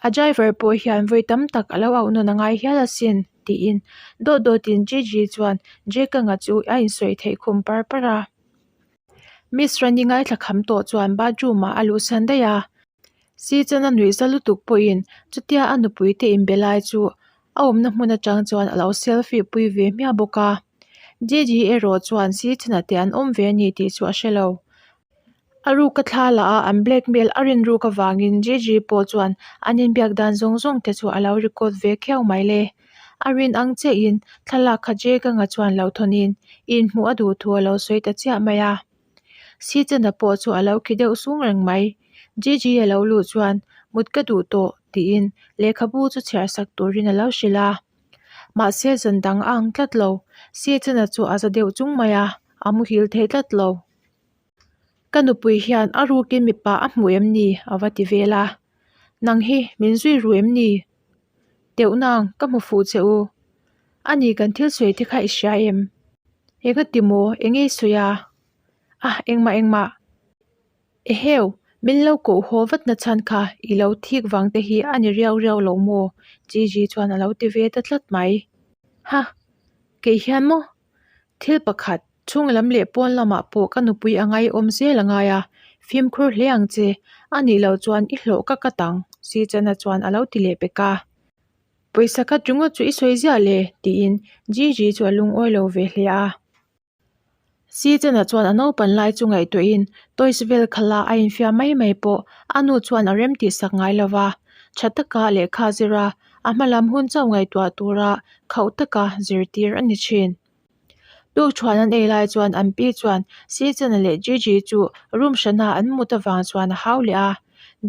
S1: A driver pawh hian vawi tam tak a lo auh nawn a ngai hial asin tiin dawt dawtin Gigi chuan Jekanga chu a insawi theih khum par par a. Miss Rani ngaithla kham tawh chuan bathroom ah a luhsan daih a. Sichana nuihza lutuk pawhin chutia a nupui te inbe lai chu a awmna hmun atang chuan a lo selfie pui ve hmiah bawk a. Gigi erawh chuan Sichana te an awm ve a ni tih chu a hre lo. A ruk a thla la a, an blackmail a rin ruk avangin Gigi pawh chuan an inbiak dan zawng zawng te chu a lo record ve khiau mai le. A rin ang chiahin thlalak kha Jeganga chuan lo thawnin inhmuh a duh thu a lo sawi ta chiah mai a. Sichana pawh chu a lo khi deuh sung reng mai. Gigi a lo luh chuan mut ka duh tawh tiin lehkhabu chu chhiar sak turin a lo hrilh a. Mahse zan dang a ang tlat lo. Sichana chu a za deuh chung mai a, a muhil thei tlat lo. Ka nupui hian a rukin mipa a hmu em ni? a va ti vel a. Nang hi min zui ru em ni? Teuh nang, ka hmu fuh che u. Ani kan thil sawi te kha i hria em? Engati maw, eng nge i sawi a? A, engmah engmah. Eheu, min lo koh haw vat na chhan kha i lo thik vang te hi a ni riau riau lo maw? Gigi chuan a lo ti ve ta tlat mai. Ha, kei hian maw? Thil pakhat, chhung lam leh pawn lamah pawh ka nupui a ngaihawm zel a ngai a, fimkhur hle ang che, a nih loh chuan i hlawh ka kat ang, Sichana chuan a lo ti leh pek a. Pawisa kat ringawt chu i sawi ziah le, tiin Gigi chu a lungawi lo ve hle a. Sichana chuan a naupan lai chu ngaihtuahin toys vel khala a infiam mai mai pawh a nu chuan a rem tih sak ngai lo va, tha taka lehkha zir a, a hma lam hun chauh ngaihtuah tura khauh taka zirtir a ni thin. Tukṭhuan an ei lai chuan an pi chuan Sichana leh Gigi chu room hrana an mut avang chuan a hau leh a.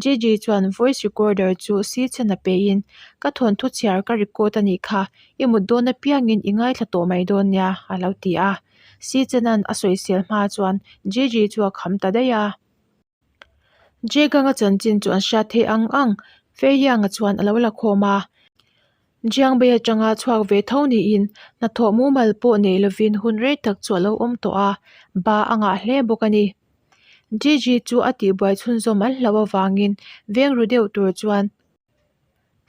S1: Gigi chuan voice recorder chu Sichana pein, Ka thawnthu chhiar ka record a nih kha, i mut dawn apiangin i ngaithla tawh mai dawn nia, a lo ti a. Sichana'n a sawisel hma chuan Gigi chu a kham ta daih a. Jagang-a chanchin chu an hriat theih ang ang, Fei-Yang-a chuan a lo la khawm a. Jiangbei atanga chhuak ve tho niin hnathawh mumal pawh nei lovin hun rei tak chu a lo awm tawh a, ba a ngah hle bawk a ni. Gigi chu a tihbuai chhunzawm an hlauh avangin veng ru deuh tur chuan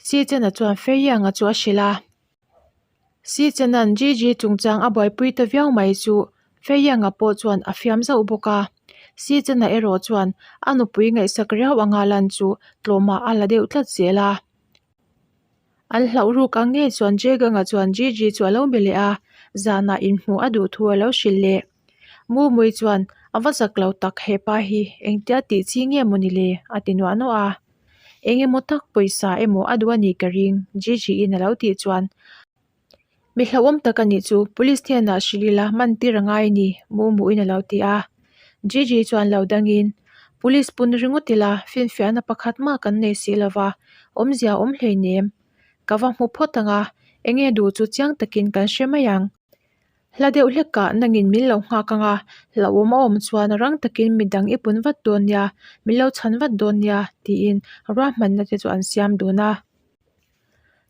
S1: Sichana chuan Fei-Yang-a chu a hrilh a. Sichena'n Gigi chungchang a buaipui ta viau mai chu Feianga pawh chuan a fiam zauh bawk a. Sichena erawh chuan a nupui ngaihsak riau anga lan chu tlawmah a la deuh tlat zel a. An hlauh ruk ang ngei chuan Jeganga chuan Gigi chu a lo be leh a, zanah inhmuh a duh thu a lo hrilh leh. Mumui chuan a va zak lo tak hepa hi engtia tih chi nge maw ni le a ti nuah nuah a. Eng emaw tak pawisa emaw a duh a nih ka ring Gigi in a lo tih chuan Mi hlauhawm tak a nih chu police hnenah hrilh ila man tir a ngai a ni Mumuin a lo ti a. Gigi chuan lo dangin Police pun ringawt ila finfiahna pakhat mah kan nei si lova awmzia awm hleinem. Ka va hmu phawt ang a enge duh chu chiang takin kan hre mai ang. Hla deuh hlekah nangin min lo nghak ang a, hlauhawm a awm chuan rang takin midang i pun vat dawn nia, min lo chhan vat dawn nia tiin ruahmanna te chu an siam dun a.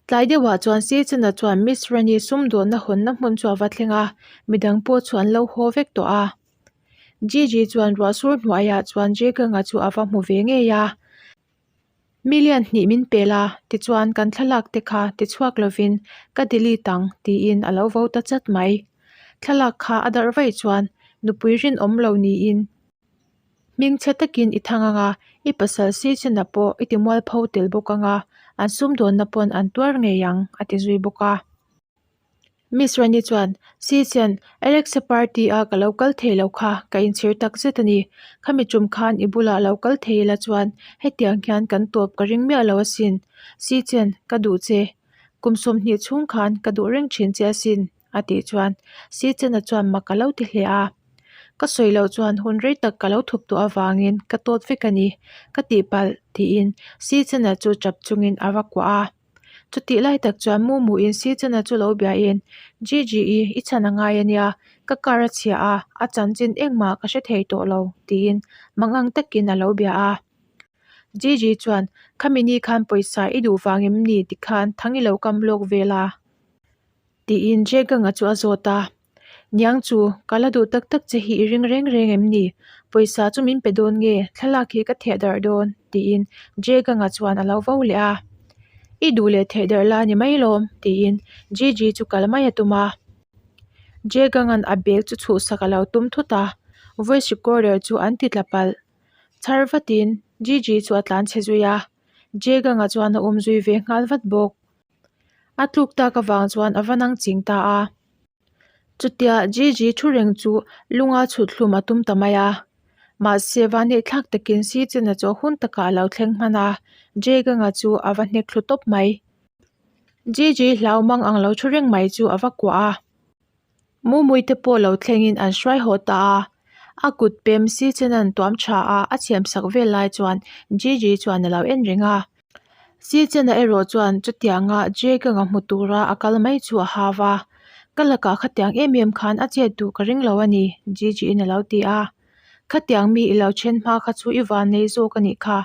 S1: Tlai deuhah chuan Sechana chuan Miss Rani sumdawnna hawnna hmun chu a va thleng a, midang pawh chu an lo haw vek tawh a. Gigi chuan ruahsur hnuaiah chuan Jeganga chu a va hmu ve ngei a. Million hnih min pel a, tichuan kan thlalak te kha tichhuak lovin ka delete ang tiin a lo vo ta chat mai. Thlalak kha a darh vaih chuan nupui rinawm lo niin hmingchhe takin i thang ang a, i pasal Sichin-a pawh i timualpho tel bawk ang a, an sumdawnna pawn an tuar ngei ang a ti zui bawk a. Miss Rani chuan, Sichin, Alexa party a ka lo kal thei lo kha ka inchhir tak zet a ni. Khami tum khan i bulah lo kal thei ila chuan hetiang hian kan tawp ka ring miah lo asin. Sichin, ka duh che. Kum 20 chhung khan ka duh reng thin che asin, a tih chuan Sichena chuan mak a lo ti hle a. Ka sawi loh chuan hun rei tak ka lo thup tawh avangin ka tawt vek a ni, ka tihpalh, tiin Sichena chu tap chungin a va kuah a. Chutih lai tak chuan Mumuin Sichana chu lo biain, Gigi i chhan a ngai a nia, ka car a chhia a, a chanchin engmah ka hre thei tawh lo, tiin mangang takin a lo bia a. Gigi chuan, Khami ni khan pawisa i duh vang em ni tikhan thang i lo kam lawk vel a? Tiin Jeganga chu a zawt a. Niang chu, ka la duh tak tak che hi i ring reng reng em ni? Pawisa chu min pe dawn nge, thlalak hi ka theh darh dawn? tiin Jeganga chuan a lo vo leh a. I duh leh theh darh la ni mai lawm, tiin Gigi chu kal mai a tum a. Jeganga'n a bag chu chhuhsak a lo tum thut a, voice recorder chu an ti tla palh. Chhar vatin Gigi chu a tlan chhe zui a, Jeganga chuan a um zui ve nghal vat bawk. A tluk tak avang chuan a va nang ching ta a. Chutia Gigi thu reng chu lunga chhut hlum a tum ta mai a. Mahse vanneih thlak takin Sichena chu a hun takah a lo thleng hman a, Jeganga chu a va hnek thlu tawp mai. Gigi hlau mang ang lo thu reng mai chu a va kuah a. Mumui te pawh lo thlengin an hruai haw ta a, a kut pem Sichena'n tuam tha a a chhiam sak vel lai chuan Gigi chuan a lo en reng a. Sichena erawh chuan chutianga Jeganga hmu tura a kal mai chu a hau a, Ka lakah khatiang em em khan a chet duh ka ring lo a ni, Gigi-in a lo ti a. Khatiang mi i lo then hma kha chu i van nei zawk a nih kha.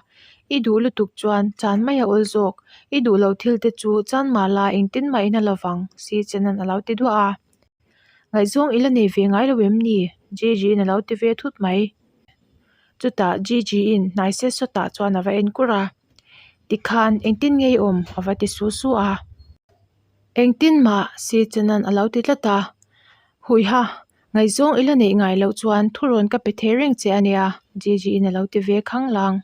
S1: I duh lutuk chuan chan mai a awl zawk. I duh lo thil te chu chan mah la engtin mah in a lovang, Sichena'n a lo ti duah a. Ngaihzawng i la nei ve ngai lo em ni? Gigi-in a lo ti ve thut mai. Chutah Gigi-in hnai set sawtah chuan a va en kur a, Tikhan engtin nge i awm? a va ti su su a. Engtin mah si Chenan a lo ti tlat a, Huiha, ngaihzawng i la neih ngai loh chuan thurawn ka pe thei reng che a nia, Gigi-in a lo ti ve khanglang.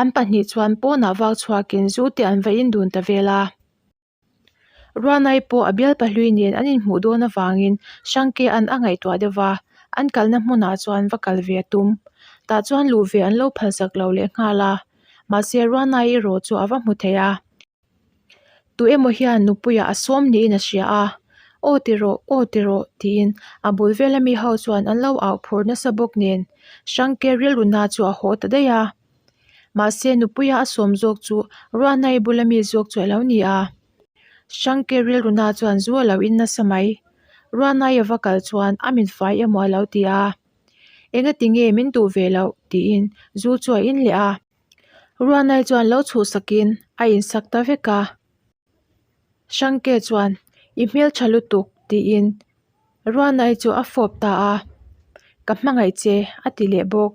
S1: An pahnih chuan pawnah vak chhuakin zu te an va indun ta vel a. Ruanai pawh a bial pahlui nen an inhmuh dawn avangin Hrangkea'n a ngaihtuah deuh va, an kalna hmunah chuan va kal ve a tum. Tah chuan luh ve an lo phalsak lo leh nghal a, mahse Ruanai erawh chu a va hmu thei a. Tu emaw hian nupuiah a sawm niin a hria a, Aw ti rawh, aw ti rawh tiin a bul vela mi ho chuan an lo au phur nasa bawk nen Hrangke rilruna chu a haw ta daih a. Mahse nupuia a sawm zawk chu Ruanai bula mi zawk chu a lo ni a. Hrangke rilruna chuan zu a lo in nasa mai. Ruanai a va kal chuan a min fai emaw a lo ti a. Engati nge min duh ve loh tiin zu chu a in leh a. Ruanai chuan lo chhuhsakin a insak ta vek a. Hrangke chuan i hmeltha lutuk tiin Ruanai chu a fawp ta a. Ka hmangaih che a ti leh bawk.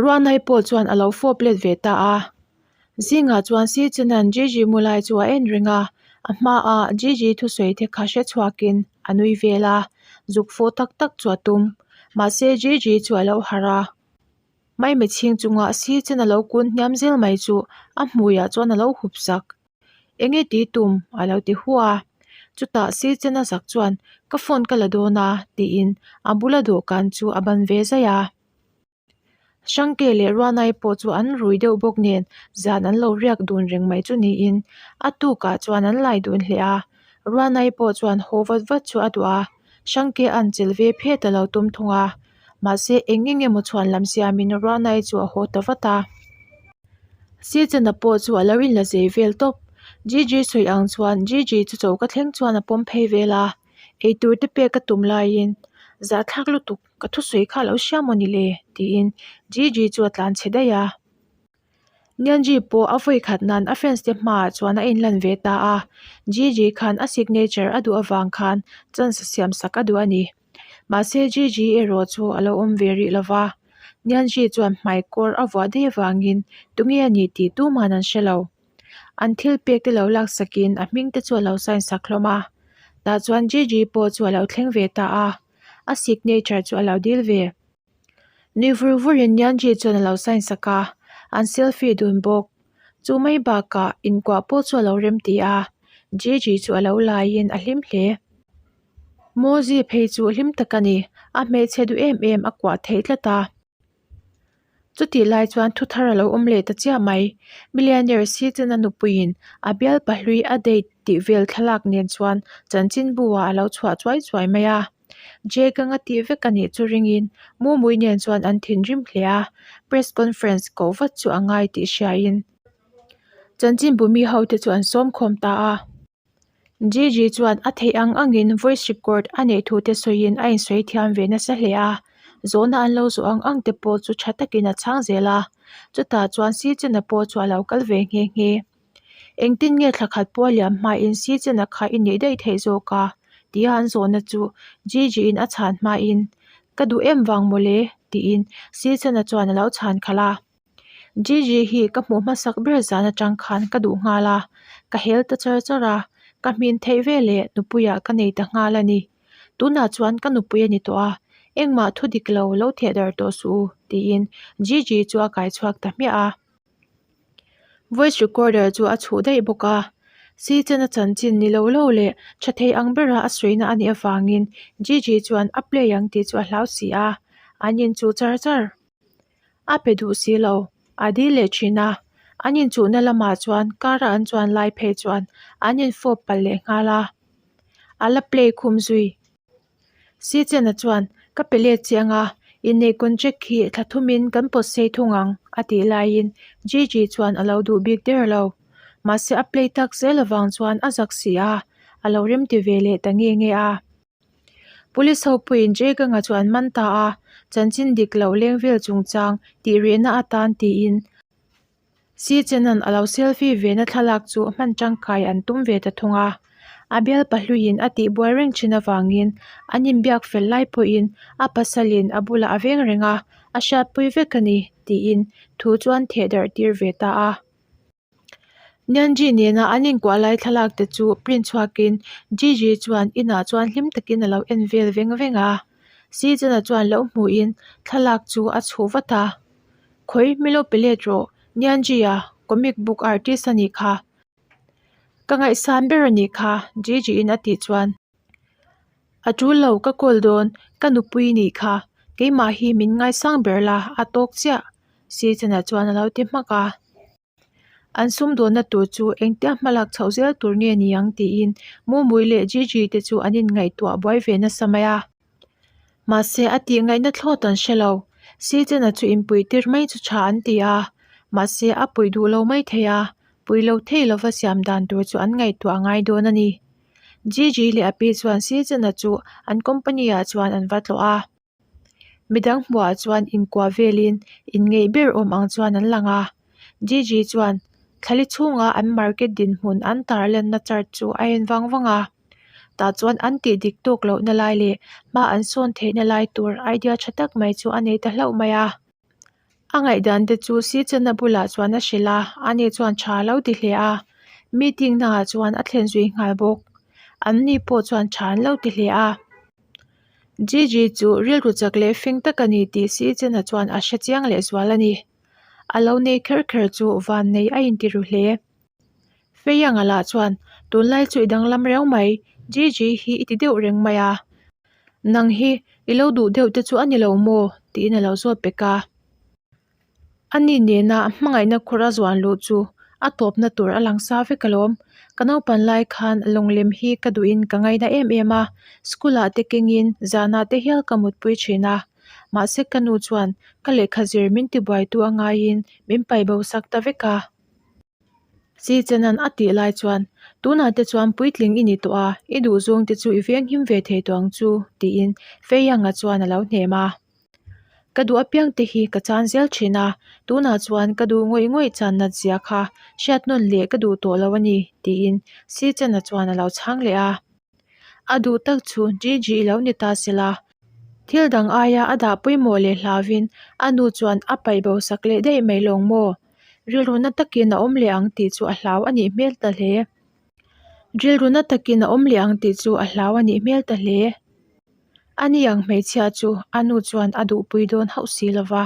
S1: Ruanai pawh chuan a lo fawp let ve ta a. Zingah chuan Si Chenan Gigi mu lai chu a en reng a, a hmaa Gigi thusawi te kha hre chhuakin a nui vel a, zuk fawh tak tak chu a tum. Mahse Gigi chu a lo harh a. Maimichhing chunga Si Chen a lo kun hniam zel mai chu a hmuiah chuan a lo hup sak. Enge ti tum? a lo ti hu a. Chutah Si Chena zak chuan ka phone ka la dawn a tiin a bula dawhkan chu a ban ve zaih a. Hrangke leh Ruanai pawh chu an rui deuh bawk nen zan an lo riak dun reng mai chu niin a tukah chuan an lai dun hle a. Ruanai pawh chuan haw vat vat chu a duh a, Hrangke an chelh ve phet a lo tum thung a. Mahse eng eng emaw chhuan lam siamin Ruanai chu a haw ta vat a. Sechana pawh chu a lo inla zei vel tawp. Gigi sawi ang chuan Gigi chu choka thleng chuan a pawm phei vel a, eitur te pek a tum laiin zahthlak lutuk ka thusawi kha a lo hria maw ni le tiin Gigi chu a tlan chhe daih a. Nianji pawh a vawi khat nan a fans te hmaah chuan a inlan ve ta a, Gigi khan a signature a duh avang khan chance siam sak a duh a ni. Mahse Gigi erawh chu a lo awm ve rih lo va, Nianji chuan hmai kawr a vuah daih avangin tunge a nih tih tuman an hre lo. An thil pek te lo laksakin a hming te chu a lo sign sak hlawm a, tah chuan Gigi pawh chu a lo thleng ve ta a, a signature chu a lo dil ve. Nui vur vurin Nianji chuan a lo sign sak a, an selfie dun bawk. Chu mai bakah inkuah pawh chu a lo rem ti a, Gigi chu a lo laiin a hlim hle. Mozi phei chu hlim tak a ni, a hmeichhe duh em em a kuah theih tlat a. Chutih lai chuan thu thar a lo awm leh ta chiah mai. Millionaire si chena nupuiin a bial pahlui a date tih vel thlalak nen chuan chanchinbu ah a lo chhuah chuai chuai mai a. Jake anga tih vek a nih chu ringin Mumui nen chuan an thinrim hle a, press conference koh vat chu a ngai tih hriain chanchinbu mi ho te chu an sawm khawm ta a. Gigi chuan a theih ang angin voice record a neih thu te sawiin a insawi thiam ve nasa hle a, zawhna an lo zawh ang ang te pawh chu tha takin a chhang zel a, chutah chuan Si Chena pawh chu a lo kal ve nghe nghe. Engtin nge thla khat pawh a liam hmain Si Chena kha i neih daih theih zawk a? tia an zawhna chu Gigi-in a chhan hmain, Ka duh em vang mawle? tiin Si Chena chuan a lo chhan khalh a. Gigi hi ka hmuh hmasak ber zan atang khan ka duh nghal a, ka hel ta char char a, ka hmin theih ve leh nupuiah ka nei ta nghal a ni. Tunah chuan ka nupui a ni tawh a, engmah thu dik lo lo theh dar tawh suh u tiin Gigi chu a kai chhuak ta hmiah a. Voice recorder chu a chhuh daih bawk a, Si chena chanchin ni lo lo leh tha thei ang bera a sawina a nih avangin Gigi chuan a play ang tih chu a hlau si a, an inchuh char char. A pe duh si lo, a dil leh thin a. An inchuhna lamah chuan car a an chuan lai phei chuan an infawp palh leh nghal a, a la play khum zui. Si Chena chuan, Ka pe let chiang a, inneih contract hi thla thumin kan pawt sei thung ang, a tih laiin Gigi chuan a lo duh bik der lo. Mahse a play tak zel avang chuan a zak si a, a lo remti ve leh ta nge nge a. Police ho pawhin Jeganga chu an man ta a, chanchin dik loh leng vel chungchang tih rehna atan tiin Si Chenan a lo selfie ve na thlalak chu hman tangkai an tum ve ta thung a. A bialpa hluiin a tihbuai reng thin avangin an inbiak fel lai pawhin a pasalin a bulah a veng reng a, a hriatpui vek a ni tiin thu chuan theh darh tir ve ta a. Nianji nena an inkuah lai thlalak te chu print chhuakin Gigi chuan inah chuan hlim takin a lo en vel veng veng a. Season-a chuan lo hmuhin thlalak chu a chhuh vat a. Khawi milo pe let rawh, Nianji-a comic book artist a nih kha. Ka ngaihsan ber a nih kha, Gigi-in a tih chuan. A tul lo, ka call dawn, ka nupui nih kha, keimah hi min ngaisang ber la, a tawk chiah, Season-a chuan a lo ti hmak a. An sumdawnna tur chu engtia hmalak chhoh zel tur nge ni ang tiin Mumui leh Gigi te chu an inngaihtuah buai ve nasa mai a. Mahse a tih ngaihna thlawt an hre lo. Season-a chu inpuih tir mai chu tha an ti a, mahse a puih duh lo mai thei a, puih lo thei lova siam dan tur chu an ngaihtuah ngai dawn a ni. Gigi leh a pi chuan Season-a chu an company-ah chuan an va tlawh a. Midang hmuhah chuan inkuah velin inngeih ber awm ang chuan an lang a. Gigi chuan thlali chhunga an market dinhmun an tarlanna chart chu a en vang vang a. Tah chuan an tih dik tawk lohna lai leh hma an sawn theihna lai tur idea tha tak mai chu a nei ta hlauh mai a. A ngaihdan te chu Sichana bulah chuan a hrilh a, ani chuan tha a lo ti hle a. Meeting naah chuan a thlen zui nghal bawk. An ni pawh chuan tha an lo ti hle a. Gigi chu rilru chak leh fing tak a ni tih Sichana chuan a hre chiang leh zual a ni. A lo nei kher kher chu van nei a inti ru hle. Feianga lah chuan, Tunlai chu i danglam reu mai, Gigi hi i ti deuh reng mai a. Nang hi i lo duh deuh te chu a ni lo maw? tiin a lo zawt pek a. Ani nena hmangaihna khur a zuan luh chu a tawpna tur a lang sa vek alawm. Ka naupan lai khan lawnglem hi ka duhin ka ngaina em em a, school ah te kengin zanah te hial ka mutpui thin a. Mahse ka nu chuan ka lehkha zir min tibuaitu a ngaiin min paih bo sak ta vek a. Chi Chenan a tih lai chuan, Tunah te chuan puitling i ni tawh a, i duh zawng te chu i venghim ve thei tawh ang chu, tiin Fei Yang-a chuan a lo hnem a. Ka duh apiang te hi ka chan zel thin a, tunah chuan ka duh ngawih ngawih chan nat zia kha hriat nawn leh ka duh tawh lo a ni, tiin Si Chena chuan a lo chhang leh a. A duh tak chu Gigi i lo ni ta sela, thil dang aia a dah pawimawh leh hlauvin a nu chuan a paih bo sak leh daih mai lawng maw? Rilru na takin a awm leh ang tih chu a hlau a nih hmel ta hle. Rilru na takin a awm leh ang tih chu a hlau a nih hmel ta hle. Ani ang hmeichhia chu a nu chuan a duhpui dawn hauh si lo va.